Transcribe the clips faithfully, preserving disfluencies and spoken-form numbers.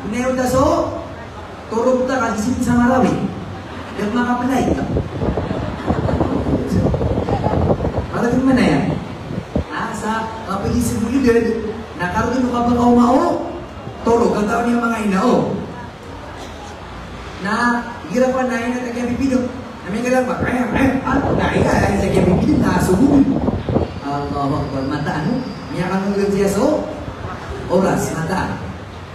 Pinayoda so torog ta ka sii sa Marawi. Dn makapnay ka. Marawi man aya. Ah, sa kapili sa bulidad, na karodi mo ka ba ka omao, torog, katawan iyan manga ina o. Na igira ko na ina ta kiyapipido. Na miyagalbk, eh, eh, ah, na ina, eh, ta kiyapipido, na sugod. Allahu Akbar, mataan. Miyakanggolawla siya so oras, mataan.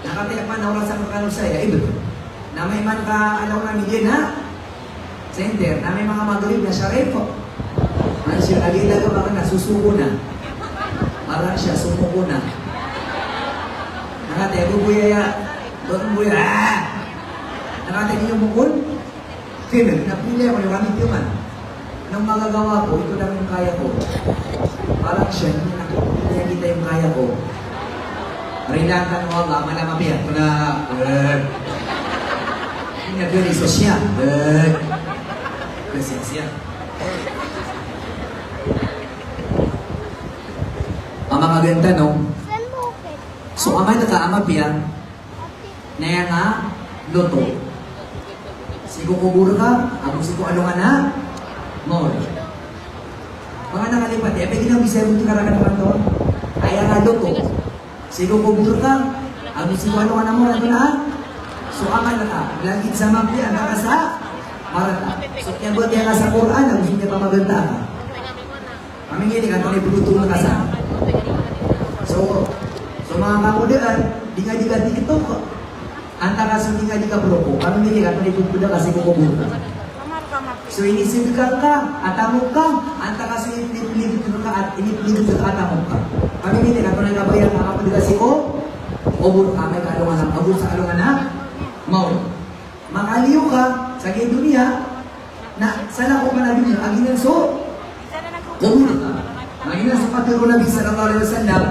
Na katii man a oras a kano saya, ibt. Na amay man ka alaw na miyagiya na center, na amay manga Maghrib na sharif. Masha Allah, lagid a ba ka na susuko na. Para siya sumuko na. Na katii, bubuya ya. Bubuya. Ah! Na katii niyo mukul. Kaya na, pinapiya ko, kami timan. Anong magagawa ko? Ito lang yung kaya ko. Parang siya, hindi na ko, hindi na kita yung kaya ko. Rinatan mo Allah, malama piya. Ito na, eh. Hindi na pwede, so siya. Eh. Kasi siya. Ang mga ganda, no? So, amal ka, ama piya. Na aya nga loto. Sii ko kobor ka, ago sii ko alongan a mawri. Manga na kalipat, eh, pwede na bisa yung ito karakan panto. Aya nga loto. Sii ko kobor ka, ago sii ko alongan a mawri, ito na. So, amal ka. Lagid sa mapiya, na ka sa marata. So, kaya buat aya nga sa Quran, ago sii niyan pamaganta ka. Kami ngini kan, kami butuh ka sa. So, so manga kamuda an, di nga di ka TikTok. Antara so di nga di ka broko. Kami ngini kan, kami butuh ka sii ko kobor ka. So, inisidka ka, a tamok ka, antara so inipligit ka, a, inipligit ka a tamok ka. Kami ngini kan, kami kabayaan ka, kamuda ka sii ko kobor ka, amay ka alongan a, kobor sa alongan a mawri. Makaliyo ka sa giya doniya, na salakaw ka na doniya, a giyanan so kobor ka. Na giyanan so katharo o Nabi sallallahu alaihi wasallam,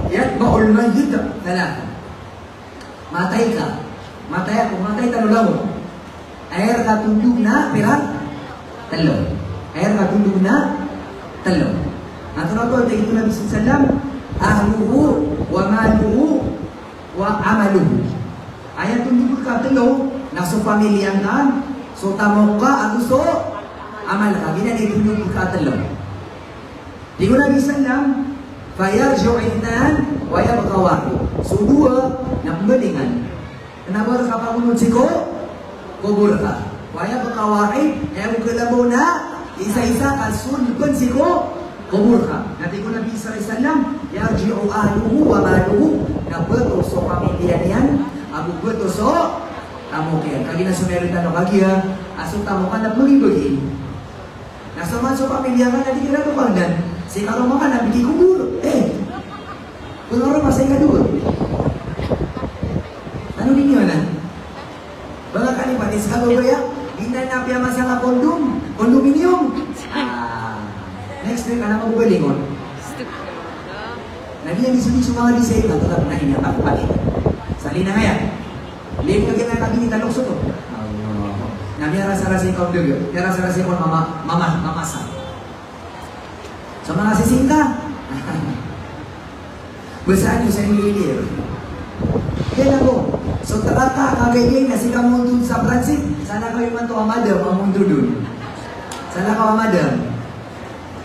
"Yatba'ul mayyita thalatha." Matay ka. Matay ako, matay tano langon. Aya rka tondog na pira? Tlo. Aya rka tondog na tlo. Na tlo, tig o Nabi sallallahu alaihi wasallam, "Ahluhu wa maluhu wa amaluhu." Aya tondog ka a tlo, na so pamilya ngka, so tamok ka, ago so amal ka. Giyanan i tondog ka a tlo. Tig o Nabi sallam, "Fayarji'u ithnan wa yabqa wahid." So dowa na pmbalingan. Kna ba rka pagonot sii ko kobor ka. Wa yabqa wahid, aya bo kalabaw na isa-isa ka so lbn sii ko kobor ka. Na tig o Nabi sallallahu alaihi wasallam, "Yarji'u ahluhu wa maluhu." Na bto so pamilya niyan, ago bto so tamok iyan. Kagiya na so miyaaloy tano kagiya, a so tamok ka na pmbagibagi. Na so man so pamilya ka na di ka na pagdan. Sii ka roma ka na bigi kobor. Eh. Pngaroma sa ikadowa. Ano din yun, ah? Ba nga kani patis ka ba ya? Hindi na piyamasa nga kondom. Kondominium. Ah. Next week, ano mo ba lingon? Na di yan di sumang di sa ito. Tulad na inya pagpalit. Sali na nga yan. Lima ka na kami ni talok soto. Allah. Na miyarasarasay ko ang dugo. Miyarasarasay ko mama, mama, mamasa. So, manga sisingka. Basaan iyo sa inyo ilir. Yan ako. So, tara ka, kagayay na sii ka montod sa Pransit. Sana kayo man to a madam a montod on. Sana ka a madam.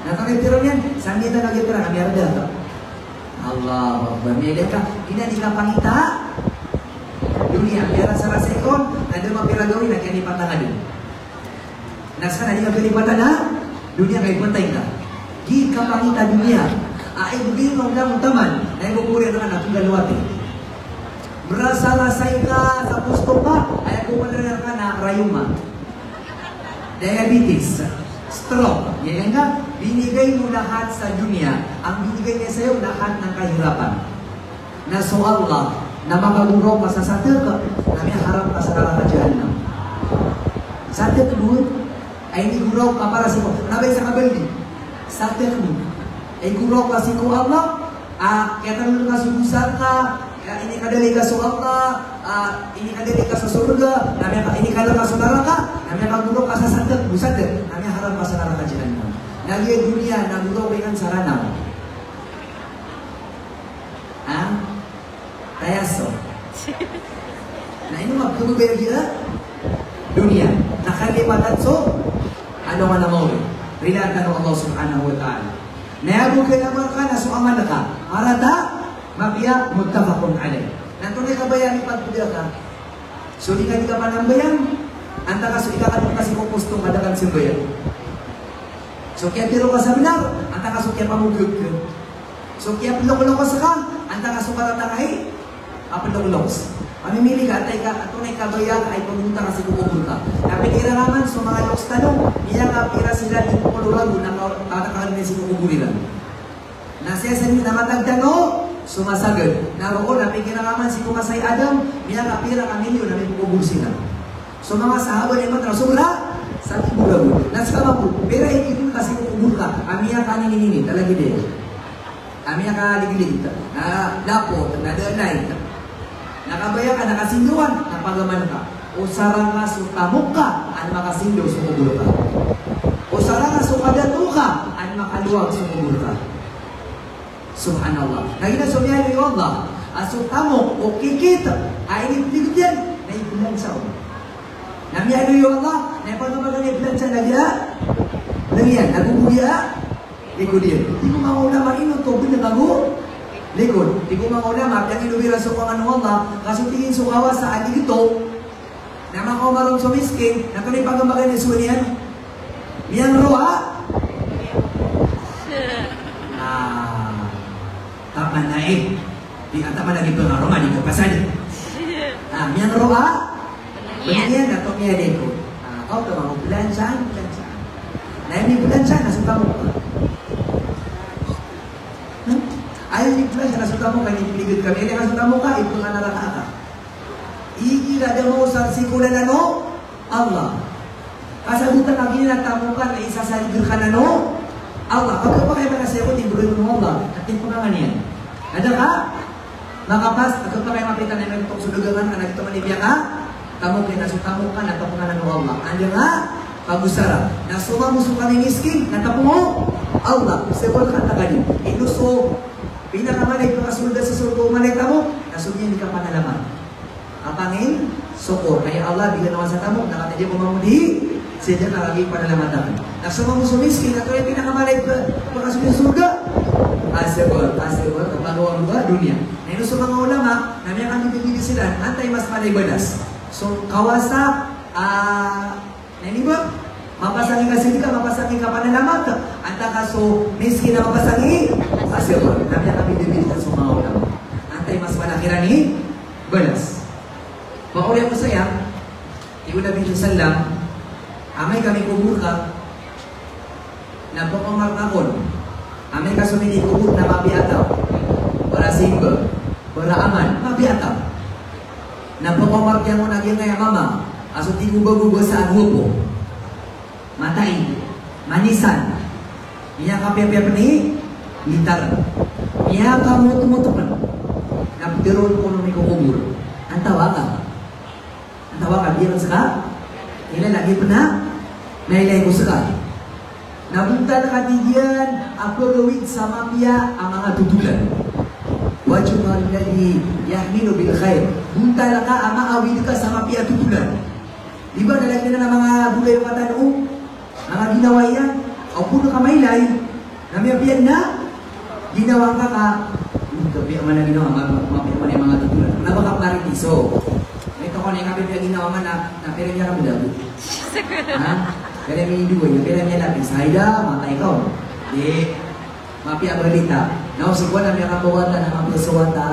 Na kami tiro niyan, sangita na gitara, kami arda ka. Allahu Akbar. Miyada ka, di na di ka pangita. Doniya, miyarasarasay ko, na da mapira gawii na kiyalipatan ka dn. Na skaniyan na di ka kalipatan a doniya ka ipantay ka. Di ka pangita doniya. A, ibgay o Undang o taman, na ibgay o Undang na pnggalwati. Mrasarasay ka sa posto ka, aya ko pnrngan ka na rayuma. Diabetes, stroke, ya kan? Binigay mo lahat sa doniya, ang binigay niya sa'yo, lahat ng kahirapan. Na so Allah, na makagoraok ka sa satek, na miyaharap ka sa naraka jahannam. Satek mo, ay inigoraok ka para sii ko, na ba isa ka baldi? Satek mo, ay igoraok ka sii ko Allah, a, kiyatanod ka so dosa ka, a, inikadali ka so Allah, a, inikadali ka so sorga, na miyaka-, inikadali ka so naraka, na miyakagoraok ka sa satek, dosa satek, na miyaharap ka sa naraka jahannam. Na giya doniya, na goraok iyan sa Ranaw. Ha? Kaya so. Na ino nga pagbabayag iyan? Doniya. Na kalipatan so alongan a maori. Rilaan tano o Allah Subhanahu wa Ta'ala. Na aya bo kna a marka na so amal ka. Arata, mapiya, muttafaqun alayh. Na antonaa i kabaya a mipagpda ka? So di ka di kapanambayang, antaa ka so ikakadok ka sii ko posto ka da ka sambayang. So kiyatharo ka sa bnar, antaa ka so kiyapamogeg ka. So kiyaploklokos ka, antaa ka so karatang ai, a ploklokos. Pamimili ka, antaa i ka, antonaa i kabaya a ipagonta ka sii ko kobor ka. Na pitharo man so manga loks tano, miyakapira siran di polo ragon na ka, karatang iran sii ko kobor iran. Na sii sa di na matag tano, so masagad. Na roo na pitharo man sii ko masa i Adam, miyakapira ka milyon a mipokobor siran. So manga sahaba na imanto na sobra sa tibo ragon. Na ska mambo, pira i kidon ka sii ko kobor ka, a miyakaninini, talagid iyan. A miyakaliglig, na lapot, na da a light. Na kabaya ka, na kasindowan, na pagaman ka. Osara nga so tamok ka, an makasindaw so kobor ka. Osara nga so kadato ka, an makalowag so kobor ka. Subhanallah. Na giyanan so miyaaloy o Allah a so tamok o kikit a inibgay iyan na iblansa on. Na miyaaloy o Allah na ipagamagan iyan iblansa na giya, na giya, na giya, likod iyan. Tig o manga ulama, ino oto bnng ago likod? Tig o manga ulama, piyangilowira so kowan o Allah, ka so tig iyan so kawasa a ligto, na makaoma ron so miskin, na antonaa i pagamagan iyan so niyan? Miyangroa? Ah, tama na eh. Di, ah, tama na di pangaroma, di ko pasad. Ah, miyangroa? Bnng iyan, na anto miyaliko? Ah, kaw to, manga blansa, blansa. Na aya miblansa na so tamok ka. Hmm? Aya miblansa na so tamok ka, inibgay ka, aya so tamok ka, ipnganaraka ka. Igira da maosar sii ko lalan o Allah. Kasabotan ka giyanan a tamok ka na isasarig rka nan o Allah. Pagkapakay man a sii ko tibgan o Allah, ati pngangan iyan. Ada ka? Makapas, pagkapakay mapita na imanto so dagangan ka na gioto man i piyakatamok iyan na so tamok ka na pngangan o Allah. Anda nga pagosara. Na so mambo so kamimiskin na tamok o Allah. Sabot ka ta ka di. Ino so pinakamala i pakasold sa sorga o mala i tamok, na so di niyan di kapanalamat. Kapangin, sokor. Kaya Allah, bigyan ako sa tamok, na kata niya, "Bumang di, sadya ka lagi panalamat ako." Na so mambo so miskin, na antonaa i pinakamala i pa-, pakasold sa sorga? Asabor, asabor, kapagawa ko a doniya. Na ino so manga ulama, na miyakambibida siran, antaa i mas mala i balas. So, kawasa, ah, Na ini ba? Mapasang i kasadka, mapasang i kapanalamat. Antaa ka so miskin na mapasang i kasadka. Na miyakambibida so manga ulama. Antaa i mas mala kiran i balas. Manga oriyan ko saya, tig o Nabi sallam, amay ka mikobor ka, na pakaoma rka kon. Amay ka so minikobor na mapiya a taw. Bara simba, bara amal, mapiya a taw. Na pakaoma rka kon a giyangkaya mama a so tig o bago ba sa agopo. Mataid, manisan. Miyakapiyapiya pn i litar. Miyakamotmot pn. Na ptharoon ko o mikokobor. Antawaa ka? Antawaa ka, di ron ska? Ilay lagi pn a, na ilay ko ska. Na bontal ka, tig iyan, a pagawid sa mapiya a manga totolan. Wajhuka alladhi yahmilu bil khair. Bontal ka a maawid ka sa mapiya a totolan. Di ba, na lagid anan a manga bolay o mata o manga ginawa iyan, o poon ka mailay, na miyapiya a ginawa ngka ka, hmm, kapiya man a ginawa, ma-, ma-, mapiya man a manga totolan. Na ba ka maritiso? Ito ko na kapiya ginawa ngka na, na pira miyakamdago? Ha? Pira miyadowa, pira miyalapis? Hay da, matay ka. Di, mapiya a balita. Na o sii ko na miyakabawata, na miyakabasawata.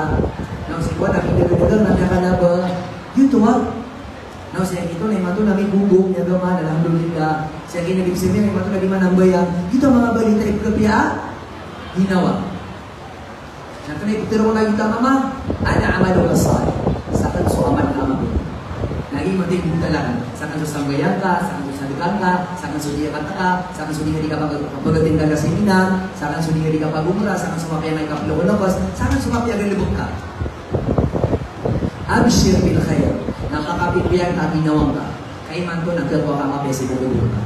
Na o sii ko na miyakadagdag, na miyakalaba. Giyoto a. Na o sii ko na imanto na migogo, miyagoman, alhamdulillah. Sii ko na di, sii ko na imanto na di manambayang. Giyoto a manga balita i kapiya a ginawa. Na kna i pitharo o Nabi tano a mama, al-amalu as-salih. Sakn so amal a mapiya. Na imanto i bontal akn. Sakn so sambayang ka, sakn so sadka ngka, sakn so di ka kataka, sakn so di ka di kapag-, kapagatindaga sii Mina, sakn so di ka di kapag-umrah, sakn so mapiya a kaplokolokos, sakn so mapiya a galbk ka. Abshir bil khair. Na pakapipiya ka a ginawa ngka. Ka imanto na khakowa ka a mapiya sii ko kobor ka.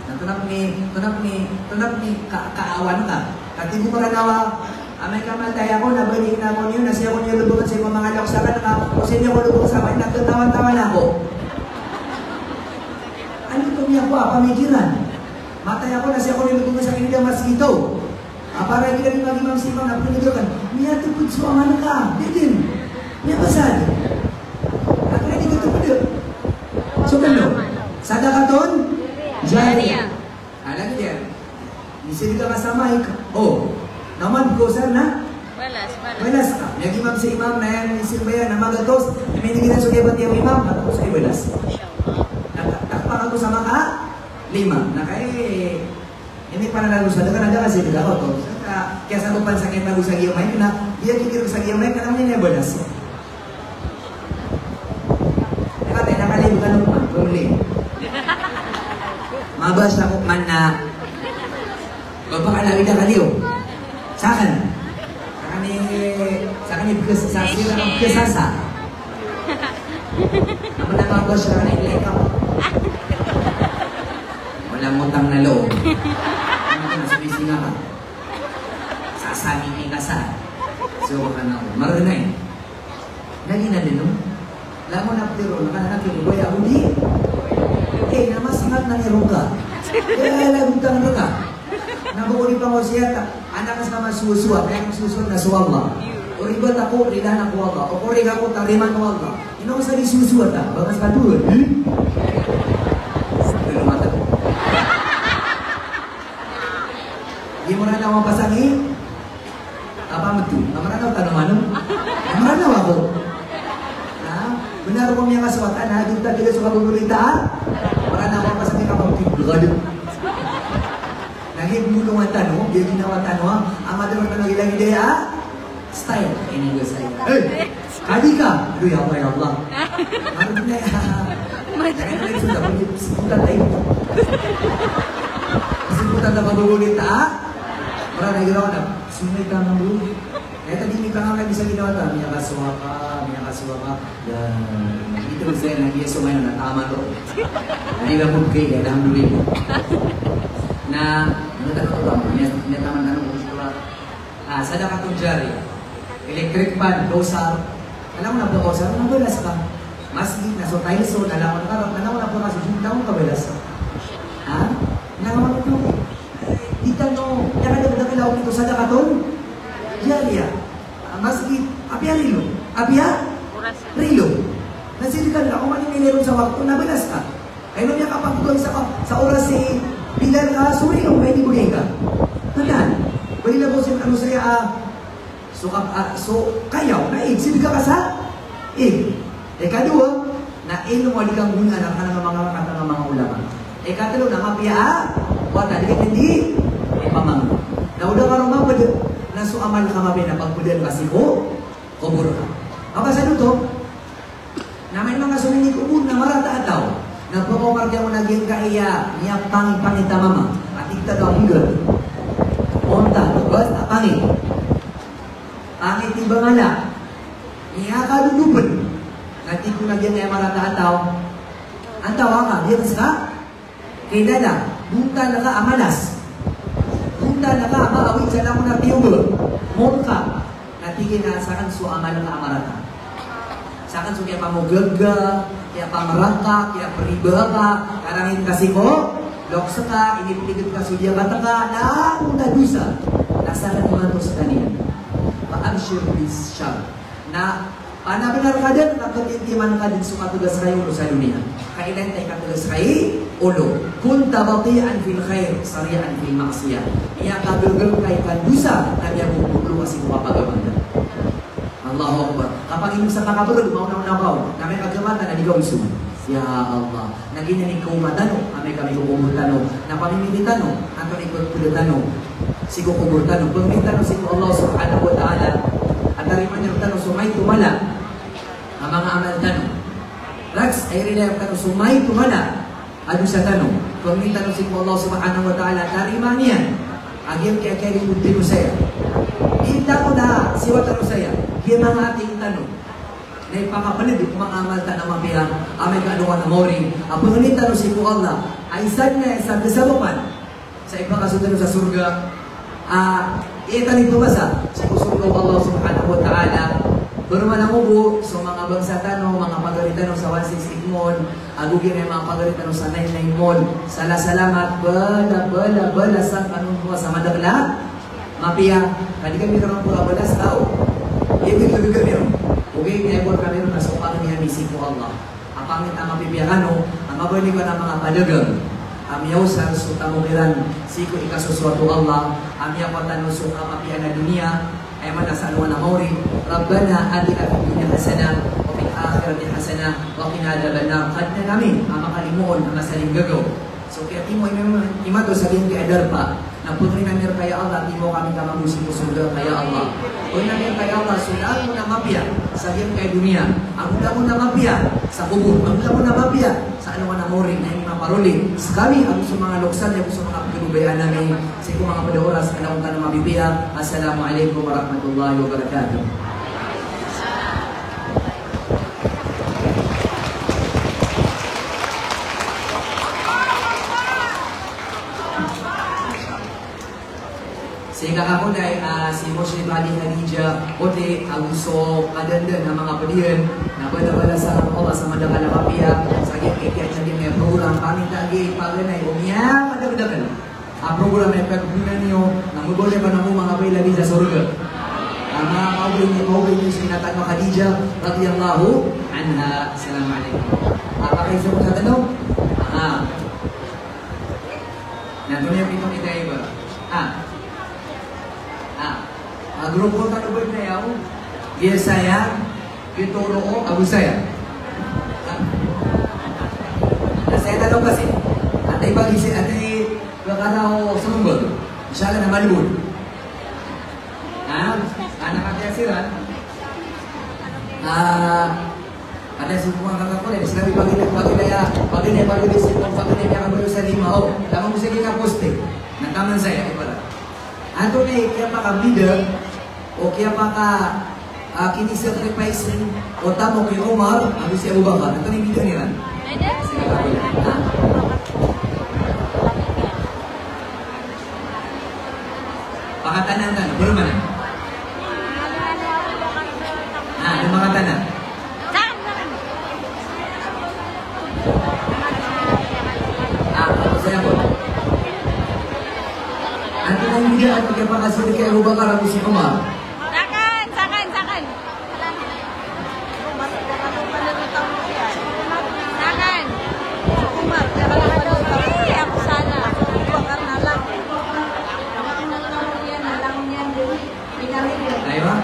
Na tonaa pn i, tonaa pn i, tonaa pn i ka, kaawan ka. Ka tig o Mranaw a, Amay ka matay ako, na balik na ako niyo, na sii ako niyo lobongan sa iko manga loks aken, na ka, o sii niyo ako lobongan sa aken, na ketawa-tawa na ako. Ano ito niya ko, apa mikiran? Matay ako, na sii ako niyo lobongan sa kanila mas ito. Apa lagi lagi mag-imam si imam, na pwede ka. Miyatupod so amal ka. Di din. Miyapasad. Ako na di ko tupod. So, ano? Sadaqatun jariyah. Ala giya. Misidka ka sa mic. O. Na man ko sa na? Balas, balas. Balas ka. Lagi imam si imam na iyan, isin ba iyan, na magatos. Imam, na, na, takpak ako sa maka lima. Na kay, ini pananalusan, da ka na, da ka sidka ka oto. Sa ka, kiyasatopan sa kiyatago sa giya mic na, di ka kikir sa giya mic, na kami na balas. Ika, tayo na kaliw ka nung pamuli. Mabasa ko man na, bapak ka na, ida kaliw. Sa aken. Sa aken i, sa aken i bkes-, sa sira ang bkesasa. Naman na mabasa ka na, ikaw. Walang utang na loob. Ano ka na, sumisinga ka. Sasami ka sa. So, ano, marunay. Lagi na din, no? Langon a ptero, na kanan a kiyobaya, o di? Eh, na mas ingat na nirong ka. Eh, lagot ang reka. Na bako di pangosiyata. Anak sa masusuwa, kaya masusuwa na so Allah. O ribat ako, ridahan ako Allah. O korek ako, tarimaan o Allah. Ino sa di susuwa ta, bakas ka duwa. Hmm? Ano mata? Di mo na naman pasangi? Apa meto? Kamaranaw tano mano? Kamaranaw ako. Na, benar ko miyakaswatan, na, di ta tila so kababaloy ta, a? Kamaranaw ako sa miyakapagpigado. Lagi bulong a tano, di ginawa tano, a? Ang madamer tano, lagi-lagi daya, a? Style. Ini gua saya. Hey! Kadi ka? Aduh, ya Allah, ya Allah. Ano na ya? Kaya na rin sila, pwede sebutan tayo. Sebutan na magugulit, ha? Wala na ginawa na. Sumay ka nga, bro. Kaya tadi may pangalan sa ginawa na, miyakaswa ka, miyakaswa ka. Yan. Ito, sir, nag-iya sumayo na tama to. Hindi lang po kayo, alhamdulillah. Na, ano na ito ba? Niya, niya tama na nung Ah, sadaqatun jariyah. Electric fan, Kausar. Alam mo na po, Kausar, na balas ka. Masjid, na so tiles, so, alam mo na, alam mo na po, kasi, alam mo na balas ka. Ha? Alam mo na po. Kita no, yan ang nagdakil ako dito, sadaqatun jariyah. Ah, masjid, apiya rilo. Apiya? Rilo. Na sirikal na, kung ano yung nilaro sa wakto, na balas ka. Kay no miyakapagpegay sa, sa oras si Bilal ka, sorry, o kay di bugay ka. Tandaan, bali na po si, ano saya, ah, so, ka, ah, so, kayaw, na ig, sidka ka sa ig. Ikadowa, na ilmo a di kanggonaan a kna manga, kna manga ulama. Ikatelo, na mapiya a wata, di ka di ipamangni. Na o da ka ron maped, na so amal ka mapiya na pagpedaan ka sii ko kobor ka. Mapasad oto, na may manga somini ko kobor na marata a taw. Na pakaoma rkano na giyangkaya miyapangipangit a mama. A tig tano a mongga. Onta, basta pangit. Pangit i bangala. Miyakadodoped. Na tig ko na giyangkaya marata a taw. Antawaa ka, giyangkai ska? Kilala, bontal ka a malas. Bontal ka a maawid sa langon a tiyoba. Mongka. Na tig iyan a sakn so amal ka a marata. Sakn so kiyapamogagga, kiyapamarata, kiyapriba ka, karangit ka sii ko loks ka, inipligit ka so diyakata ka, na bontal dosa. Na sakn imanto skaniyan. Fa abshir bis shar. Na panabenar ka dn, na katimtiman ka dn so kategas ka i olo sa doniya. Ka ilay ta i kategas ka i olo. Kunta bati'an fil khair, sari'an fil ma'siyah. Miyakagaga ka i kandosa, na miyabogbogo ka sii ko kapagabanda. Allahu Akbar. Kapag inom sa kakabereg, maona-ona ka on. Na miyakagamatan, na di ka on so. Ya Allah. Na giyanan i kaoma tano, amay ka miyakokobor tano, na pamimiti tano, antonaa i pagpeda tano sii ko kobor tano, pagpeda tano sii ko Allah Subhanahu wa Ta'ala, a tarimaan iyan tano so maito mala a manga amal tano. Rakhs, a irila iyan tano so maito mala a dosa tano, pagpeda tano sii ko Allah Subhanahu wa Ta'ala, tarimaan iyan a giyangkaya kiyaripod tano saya. Di tano na siwat tano saya, giya manga ating tano. Na ipakapened o manga amal tano a mapiya, amay ka adn a maori a pangnin tano sii ko Allah, a isa dn aya sa kasabapan sa ipakasold tano sa sorga, a Aya tano i pmbasa sii ko sorga o Allah subhanahu wa ta'ala. Pmbasa tano bo so manga bangsa tano, manga pagari tano sa One Six Eight Mall, ago giya manga pagari tano sa Nine Nine Mall. Sala salamat, bala, bala, bala sa kano sa madakl a mapiya. Ka di kami kano pmbasa taw. Iya, bigla, bigla niyo. Okay, kaya bo kami ron na so kami niya misi ko Allah. A pangit a mapipiya kano, a mabaloy kano a manga padagang a miyaosar so tamok iran sii ko ikasosoat o Allah, a miyakowa tano so kamapiyaan a doniya, aya maana sa alongan a maori, Rabbana atina fid dunya hasanah, wa fil akhirati hasanah, wa qina adhaban nar. Kadnan ami a makalimoon a masalinggagaw. So kiyatimo imanto sa giyangkaya darpa na pangnin ami rka ya Allah, timo kami ka mambo sii ko sorga ka ya Allah. Pangnin ami rka ya Allah so langon a mapiya sa giyangkaya doniya, ago langon a mapiya sa kobor, ago langon a mapiya sa alongan a maori, na aya maparoli skami ago so manga loks ami ago so manga pagkababayaan ami sii ko manga pd a oras a langon tano mapipiya. Assalamu alaikum warahmatullahi wabarakatuh. Sii ko kakakonay, ah, si Mushrif Ali Khadija Kote, ago so kadandan a manga pd iyan, na bala, bala sa Allah sa madakl a mapiya sa giyangkaya program. Paminta giya i paganay o miyakadakdakl a program a ipagbonan iyo, na mbabaw niyan kano manga bae lagid sa sorga. Ama, kaogi niyo, kaogi niyo si Inatn o Khadija radhiyallahu anha. Assalamu alaikum. Apa kayo sa mga tanong? Aha. Na antonaa i pito kita iba? Ah. Ah. Ah, grupo tano ba na yaw? Giya saya, Vitoro, ago saya. Ah. Na saya tano kasi. Atay pag-isi, atay pagkatao sa mumbag. Inshallah na malibod. Ha? Anak ati asiran? Ah, ada si Puang Kaka Kole, sinabi pag-ina, pag-ina ya, pag-ina, pag-ina si Puang, pag-ina niya kabayo sa lima, o. Tama mo sa gina poste. Na taman saya, ibarat. Antonaa i kiyapakabida, o kiyapaka, ah, kinisacrifice o tamok i Omar, ago si Abu Bakar. Antonaa i bida niyan? Sila kabila. Ha? Pakatanan tano, bro, mana? Ah, ano makatanan? Ah, ako saya po. Ano na hindi ako kaya pakasulit kay Abu Bakar ako si Umar? Sakan, sakan, sakan. Sakan. Ay, ako sana. Aywa?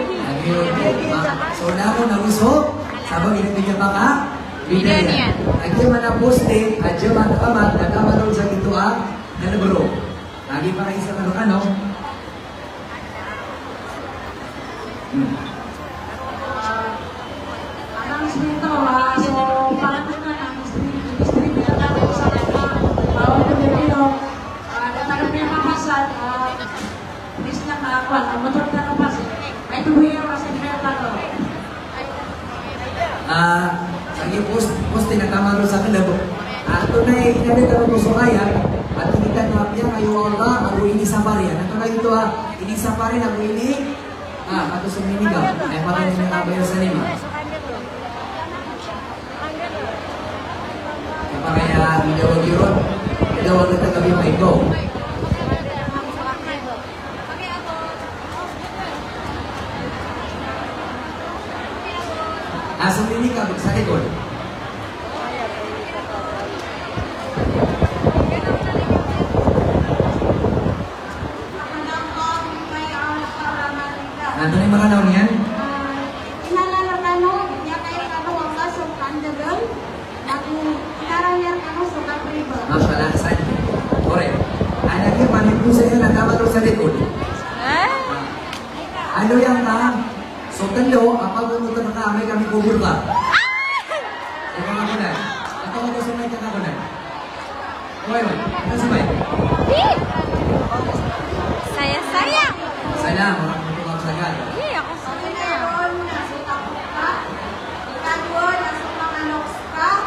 Lagi, ma-, so, na ako na gusto, sabag ini tingin pa ka? Bida niyan. Lagi mana posting, aja mana kamat, na kamat sa gito, ah, na bro. Lagi pa kayo sa ano, ano? Hmm. Ang sito, ah, so, parang na, ang distrib-, distribute na po sa mga, ah, Pilipino, ah, na talagang may mapasad, ah, please lang, ah, kwan, ang motor na kapasad. May tuloy yung kasi may talo. Ah, sa giya post, post na tama ron sa akin, labo. Ah, ito na eh, inanit ako po sa kaya, at hindi ka na piyang ayo Allah, ako ini sa parian. Ito na ito, ah, ini sa parian, ako ini, ah, ako sa minigaw. Ay, pati na nga ba yung sa lima? Kaya pa kaya, hindi ako yun. Hindi ako nagtatabi pa ito. Asa ini ka, sa likod. Antonaa i Maranao niyan? Masha Allah, ahsan. Correct. Anda giya panipo sa iyo na tama ron sa likod. Ah? Ano yan ka? So, talo, a pagonotan ka, amay ka mikobor ka. Ikaw nga pala. Ikaw nga sa may kakakunan. Oy, oy. Ano sa may? Saya, saya. Salam warahmatullahi wabarakatuh. Iya, ako sa kanya.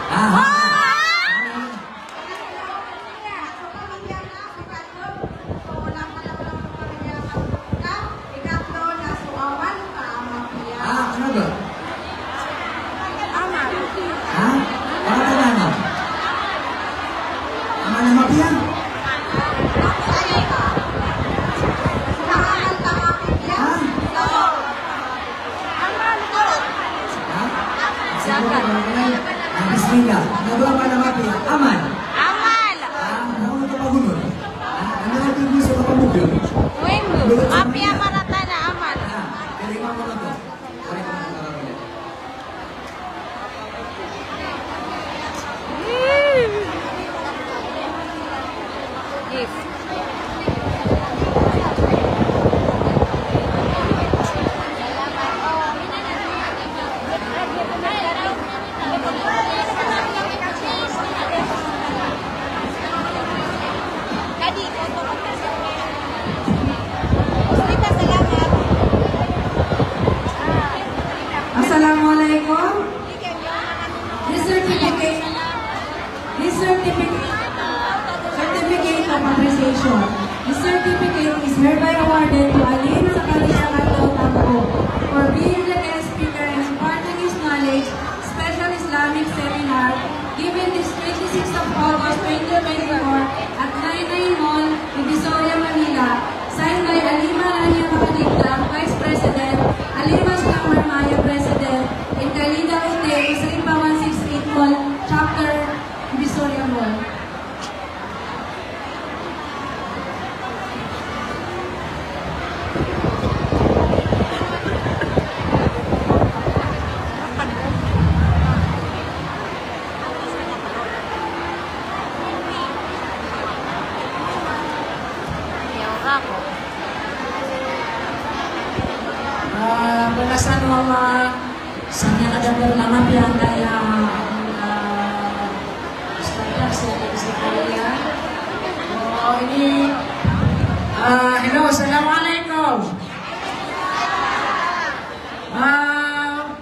Aha. Ah! Ha? Ano ba na? Amal na mapiya? Ha? Ha? Ah, bismillah. Ano ba amal na mapiya? Amal. Amal. Ah, ano ito pagunod? Ah, ano ito gusto ko pamugyan? Weng. Mapiya marata na amal. Ah, kalima ko na to. Assalamualaikum. This certificate, this certificate, certificate of appreciation. This certificate is hereby awarded to Alim Zakaria Kato Tampo for being the guest speaker and imparting his knowledge special Islamic seminar given this twenty-sixth of August twenty twenty-four at Nine Nine Mall, Divisoria, Manila. Signed by Alima Rania Makadigda, Vice President, Alima Stammer Maya, President, and Kalida Ute, Musripa one six eight Mall, Chapter, Divisoria Mall. Ah, balasan o Allah sa miyakadakl a mapiya angkaya, ah, Ustadh Sir Zakaria. O, ini, ah, hello, assalamualaikum. Ah,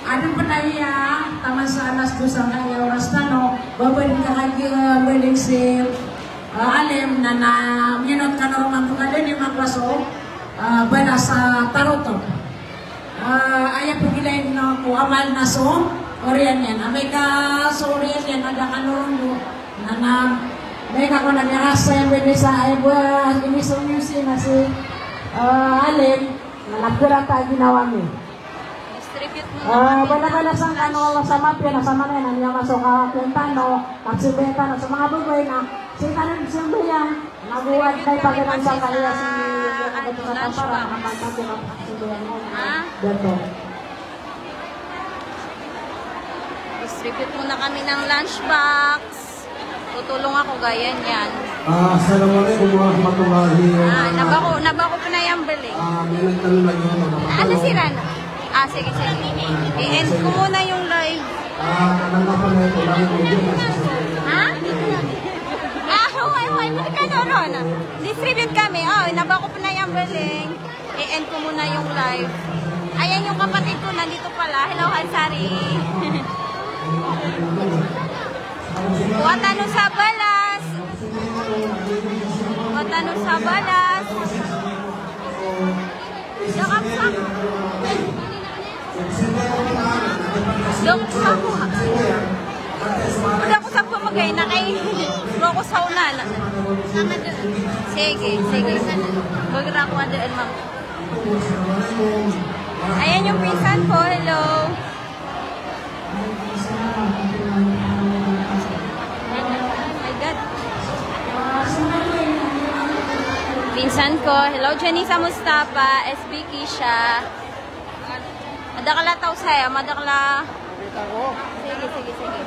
adn pn aya taman sa alas dos angkaya oras tano, ba pn kakagiya, ah, mbaling si, ah, Alim na, na miyanot kano ron man to ka dn i makowa so, ah, balas a tarotop. Ah, aya pagilay ko amal na so oriyan iyan. Amay ka so oriyan iyan a da kano ron bo. Na, na, amay ka kon a miyakasaya bo ini sa, ay bo, ini so music na si, ah, Alim, na nagkarata a ginawa mi. Distribute mo na. Ah, kami. Bala-balasan kano o Allah sa mapiya na sa manaya na miyamaso ka kintano, kagsibay tano sa manga babay na, sii tano siyambayang. Nagowad na ipagana sa kaya si, ano, lunch box. Ha? Distribute muna kami ng lunch box. Tutulong ako, gaya niyan. Ah, assalamualaikum warahmatullahi wabarakatuh. Ah, nabako, nabako pn aya mbaling. Ah, may nagtanong lang yun, ano, ano si Ran? Ah, sige, sige. I-end ko muna yung live. Ha? Ah, okay, okay. Muna ka na ron. Distribute kami. O, nabako pn aya mbaling. I-end ko muna yung live. Ayan yung kapatid ko, nandito pala. Hello, Hansari. Kuha tano sa balas. Kuha tano sa balas. Dakap sa. Dakap sa ko. Dakap sa ko, magay na kay Roko sa una na. Sige, sige. Bago na ako adaan, ma'am. Ayan yung pinsan ko, hello. My God. Pinsan ko, hello, Janisa Mustafa, S B Kisha. Madakl a taw saya, madakl a. Sige, sige, sige.